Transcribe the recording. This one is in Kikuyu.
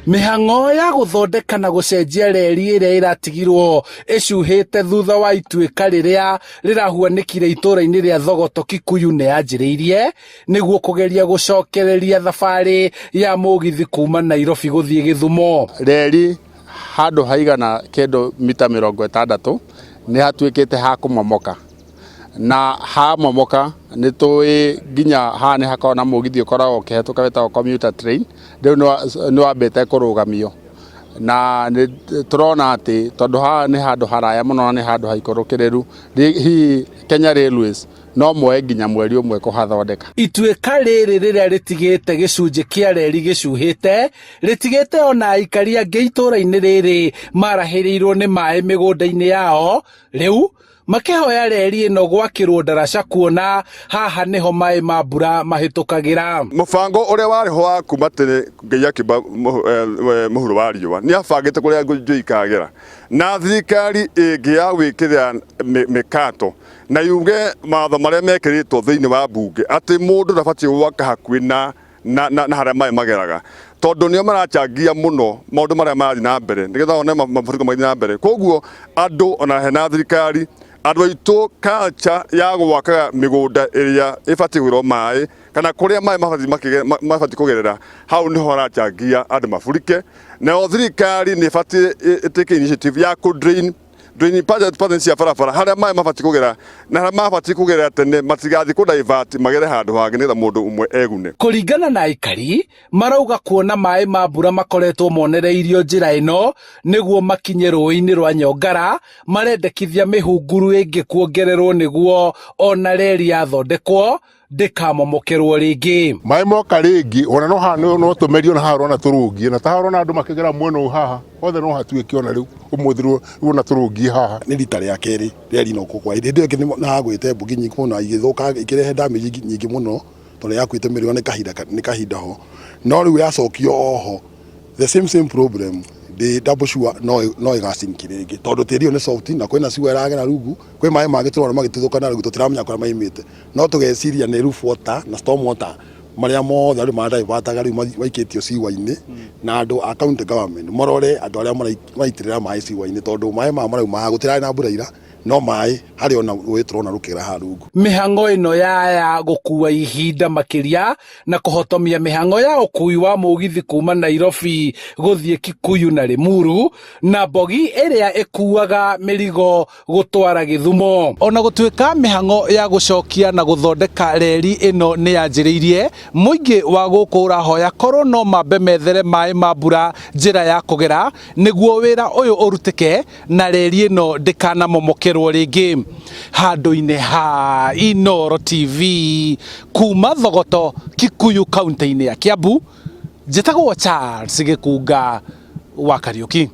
Mĩhang'o ya gũthondeka na gũcenjia reri ĩrĩa ĩratigirwo ĩcuhĩte thutha wa ituĩka rĩrĩa rĩrahuanĩkire itũũra-inĩ rĩa Thogoto Kikuyu nĩ yanjĩrĩirie nĩguo kũgeria gũcokereria thabarĩ ya mũgithi kuma Nairobi gũthiĩ Gĩthumo. Reri handũ haigana kĩndũ mita 60 nĩ hatuĩkĩte ha kũmomoka na hamomoka nĩ tũĩ nginya haha nĩ hakoragwo na mũgithi ũkoragwo ũkĩhetũka wĩtagwo commuter train rĩu nĩ wambĩte kũrũgamio na nĩ tũrona atĩ tondũ haha nĩ handũ haraya mũno na nĩ handũ haikũrũkĩrĩru hihi Kenya Railways no moe nginya mweri ũmwe kũhathondeka. Ituĩka rĩrĩ rĩrĩa rĩtigĩte gĩcunjĩ kĩa reri gĩcuhĩte rĩtigĩte ona aikari angĩ itũũra-inĩ rĩrĩ marahĩrĩirwo nĩ maĩ mĩgũnda-inĩ yao rĩu makĩhoya reri ĩno gwakĩrwo ndaraca kuona haha nĩho maĩ ma mbura mahĩtũkagĩra. Mũbango ũrĩa warĩ ho wa kuma tene Ngai akĩmba mũhuro wa riũa nĩ abangĩte kũrĩa njũĩ ikagera na thirikari ĩngĩaga gwĩkĩrĩra mĩkato na yuge mawatho marĩa mekĩrĩtwo thĩinĩ wa mbunge atĩ mũndũ ndabatiĩ gwaka hakuhĩ na na, na, na harĩa maĩ mageraga tondũ nĩo marachangia mũno maũndũ marĩa marathiĩ na mbere nĩgetha one mafuriko magĩthiĩ na mbere koguo andũ ona hena thirikari andũ aitũ culture ya gwakaga mĩgũnda ĩrĩa ĩbatiĩ kũgerwo maĩ kana kũrĩa maĩ mabatiĩ kũgerera hau nĩho harachangia andũ maburike nayo thirikari nĩ ĩbatiĩ ĩtĩke initiative ya kũ drain drain pattern cia barabara harĩa maĩ mabatiĩ kũgera na harĩa mabatiĩ kũgerera tene matigathiĩ kũ divert magere handũ hangĩ nĩgetha mũndũ ũmwe egune. Kũringana na aikari, marauga kuona maĩ ma mbura makoretwo monereirio njĩra ĩno nĩguo makinye rũĩ-inĩ rwa Nyongara, marendekithia mĩhunguru ĩngĩ kuongererwo nĩguo ona reri yathondekwo ndĩkamomokerwo rĩngĩ. Maĩ moka rĩngĩ ona no haha no tũmerio na haha ũrona tũrũngiĩ na ta haha ũrona andũ makĩgera mwena ũyũ haha hothe no hatuĩke ona rĩu ũmũthĩ rĩu ona tũrũngiĩ haha. Nĩ rita rĩa kerĩ reri ĩno kũgwa, hĩndĩ ĩyo ĩngĩ nĩ hagwĩte mbugi nyingĩ mũno na igĩthũka ikĩrehe damage nyingĩ mũno tondũ yakuĩte mĩrigo nĩ kahinda ho, no rĩu yacokio oho the same same problem ndĩ double sure no no ĩgacinki rĩngĩ tondũ tĩri ũyũ nĩ soft na kwĩna sewer ĩragera rungu, kwĩ maĩ mangĩ tũrona magĩtuthũka na rungu tũtiramenya kũrĩa maimĩte. No tũgeciria nĩ roof water na storm water marĩa mothe andũ maradivataga rĩu maikĩtio sewer-inĩ na andũ a county government marore andũ arĩa maraitĩrĩra maĩ sewer-inĩ tondũ maĩ maya marauma haha gũtirarĩ na mbura ira no maĩ harĩ ona rũĩ tũrona rũkĩgera haha rungu. Mĩhang'o ĩno ya gũkua ihinda makĩria na kũhotomia mĩhang'o ya ũkui wa mũgithi kuma Nairobi gũthiĩ Kikuyu na Limuru na mbogi ĩrĩa ĩkuaga mĩrigo gũtwara Gĩthumo. Ona gũtuĩka mĩhang'o ya gũcokia na gũthondeka reri ĩno nĩ yanjĩrĩirie, mũingĩ wa gũkũ ũrahoya korwo no mambe methere maĩ ma mbura njĩra ya kũgera nĩguo wĩra ũyũ ũrutĩke na reri ĩno ndĩkanamomokerwo rĩngĩ. Handũ-inĩ ha Inooro TV kuma Thogoto, Kikuyu kaunti-inĩ ya Kiambu, njĩtagwo Charles Gĩkunga wa Kariũki.